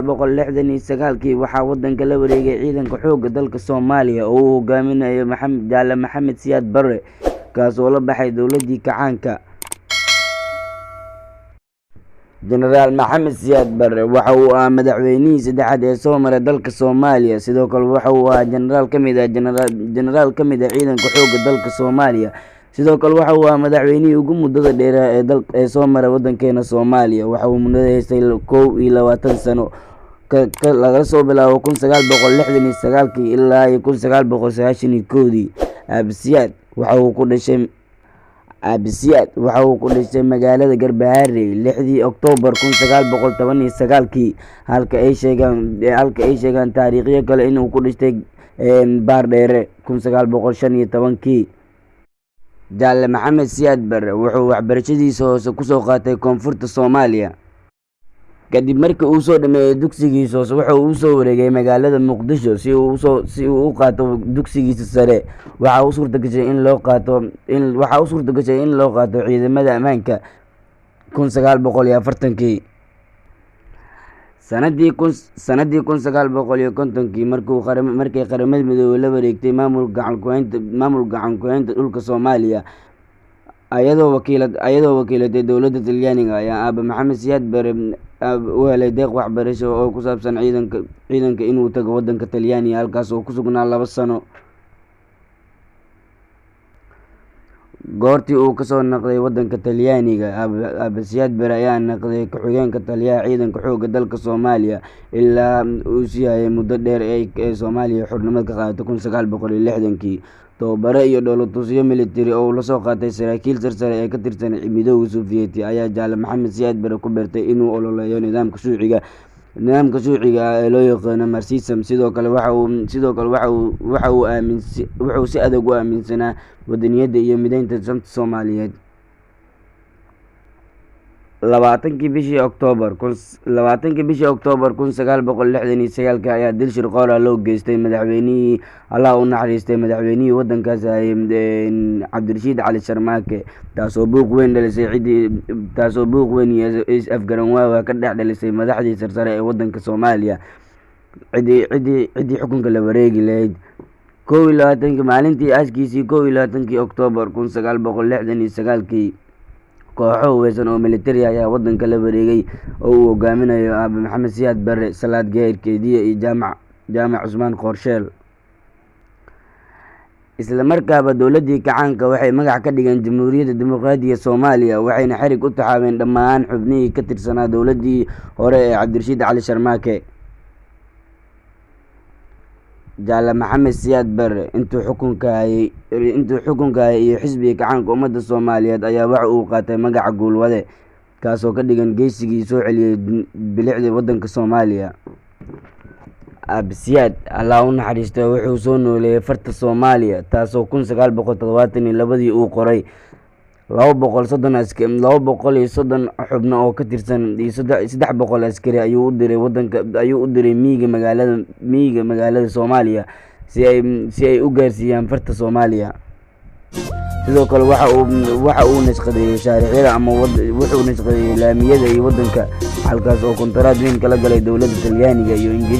169-kii waxaa wadanka la wareegay ciidanka xoogga dalka Soomaaliya oo uu hogaaminayo Maxamed Jaale Maxamed Siyaad Barre, kaas oo la baxay dowladii kacaanka. Jenaraal Maxamed Siyaad Barre waxa uu ahaa madaxweynihii saddexaad ee soo maray dalka Soomaaliya. Sidoo kale waxa uu ahaa jenaraal ka mid ah ciidanka xoogga dalka Soomaaliya. Sidoo kale waxa uu ahaa madaxweynihii ugu muddada dheeraa ee soo maray wadankeena Soomaaliya. Waxa uu muddada haystay 21 sano, laga soo bilaabo 1969-kii ilaa 1991-dii. Aabe Siyaad waxa uu ku dhashay magaalada Garbaharey 6-dii Oktoobar 1919-kii, halka ay sheegaan taariikhyo kale inuu ku dhashay Baardheere 1915-kii. Jaale Maxamed Siyaad Barre wuxuu waxbarashadiisa hoose kusoo qaatay koonfurta Soomaaliya. Kadib markii uu soo dhameeyay dugsigiisa hoose, waxa uu usoo wareegay magaalada Muqdisho si uu u qaato dugsigiisa sare. Waxaa u suurtagashay in loo qaato ciidamada ammaanka 1940-kii. Sanadii 1950-kii markay Qaramada Midoobay la wareegtay maamul gacan ku haynta dhulka Soomaaliya, ayadoo wakiilatay dowladda Talyaaniga, ayaa Aabe Maxamed Siyaad Barre u helay deeq waxbarasho oo ku saabsan ciidanka inuu tago wadanka Talyaaniga, halkaas oo ku sugnaa 2 sano. Goortii uu kasoo noqday wadanka Talyaaniga, Aabe Siyaad Barre ayaa noqday ku-xigeenka taliyaha ciidanka xoogga dalka Soomaaliya ilaa uu siiyay muddo dheer ee Soomaaliya xornimada ka qaadatay 1960-kii. Tababare iyo dhoolatusyo militari oo uu la soo qaatay saraakiil sarsare ee ka tirsan Midowga Sofiyeeti ayaa Jaale Maxamed Siyaad Barre ku beertay inuu ololeeyo nidaamka shuuciga ah ee loo yaqaano Marxism. Sidoo kale waxa uu si adag u aaminsanaa wadaniyadda iyo mideynta shanta Soomaaliyeed. 20-kii bishii Oktoobar 1969 ayaa dil shirqool ah loo geystay madaxweynihii Allah u naxariistay madaxweynihii wadankaas Cabdirashiid Cali Sharmaake, taasoo buuq weyn iyo is afgaran waaga ka dhex dhalisay madaxdii sarsare ee wadanka Soomaaliya ciddii xukunka la wareegi lahayd. 21-kii maalintii aaskiisii 21-kii Oktoobar 1969-kii, kooxo hubeysan oo militari ayaa wadanka la wareegay oo uu hogaaminayo Aabe Maxamed Siyaad Barre, Salaad Geer Keydiye iyo Jaamac Cusmaan Qoorsheel. Isla markaaba dowladii kacaanka waxay magac ka dhigeen Jamhuuriyadda Dimuqraadiga Soomaaliya, waxayna xarig u taxaabeen dhammaan xubnihii ka tirsanaa dowladii hore ee Cabdirashiid Cali Sharmaake. Jaale Maxamed Siyaad Barre intuu xukunka hayay iyo xisbiga kacaanka ummadda Soomaaliyeed ayaa waxa uu qaatay magaca Guulwade, kaasoo ka dhigan geesigii soo celiyay bilicda wadanka Soomaaliya. Aabe Siyaad Allah u naxariisto wuxuu soo nooleeyay farta Soomaaliya, taasoo 1972-dii uu qoray 230 xubno oo ka tirsan 300 askari ayuu u diray miyiga magaalada Soomaaliya si ay u gaarsiiyaan farta Soomaaliya. Sidoo kale waxa uu nashqadeeyay shaaricyada ama wuxuu nashqadeeyay laamiyada iyo wadanka, halkaas oo kontaraad weyn kala galay dowladda Talyaaniga iyo Ingiriiska.